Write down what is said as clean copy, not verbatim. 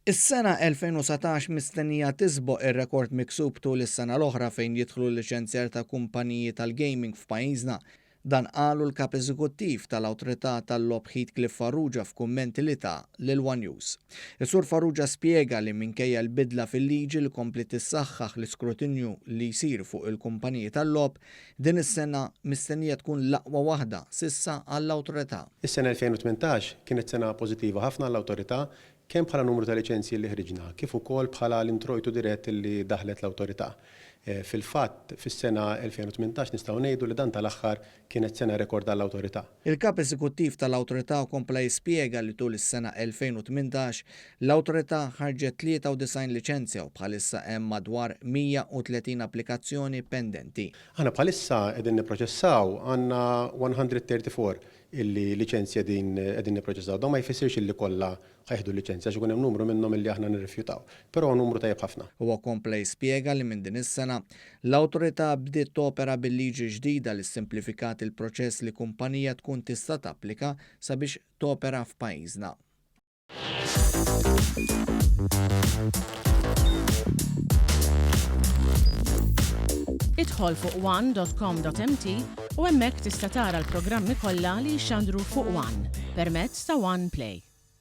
Is-sena 2019 mistennija tisboq ir-rekord miksub tul is-sena l-oħra fejn jidħlu l-liċenzjar ta' kumpaniji tal-gaming f'pajjiżna. Dan qalu l-Kap Eżekuttiv tal-Awtorità tal-Logħob Heathcliff Farrugia f'kummenti li ta lil one News. Is-Sur Farrugia spjega li minkejja l-bidla fil-liġi li kompliet issaħħaħ l-iskrutinju li jsir fuq il-kumpaniji tal-logħob, din is-sena mistennija tkun l-aqwa waħda s'issa għall-Awtorità. Is-sena 2018 kienet sena pożittiva ħafna għall-Awtorità kemm bħala numru ta' liċenzji li ħriġna, kif ukoll bħala l-introjtu dirett li daħlet l-Awtorità. Fil-fatt, fis-sena 2018 nistgħu ngħidu li dan tal-aħħar kienet sena rekord għall-Awtorità. Il-Kap Eżekuttiv tal-Awtorità kompla jispjega li tul is-sena 2018, l-Awtorità ħarġet 93 liċenzja u bħalissa hemm madwar 130 applikazzjoni pendenti. Aħna bħalissa qegħdin nipproċessaw għandna 134 illi liċenzji qegħdin qegħdin nipproċessaw. Dan ma jfissirx illi kollha ħa jieħdu l-liċenzja għax ikun hemm numru minnhom illi aħna nirrifjutaw. Però hu numru tajjeb ħafna. Huwa kompla jispjega li minn din is-sena, l-Awtorità bdiet topera bil-liġi ġdida li ssimplifikat il-proċess li kumpanija tkun tista' tapplika sabiex topera f'pajjiżna. Idħol fuq one.com.mt u hemmhekk tista' tara l-programmi kollha li jixxandru fuq One permezz ta' One Play.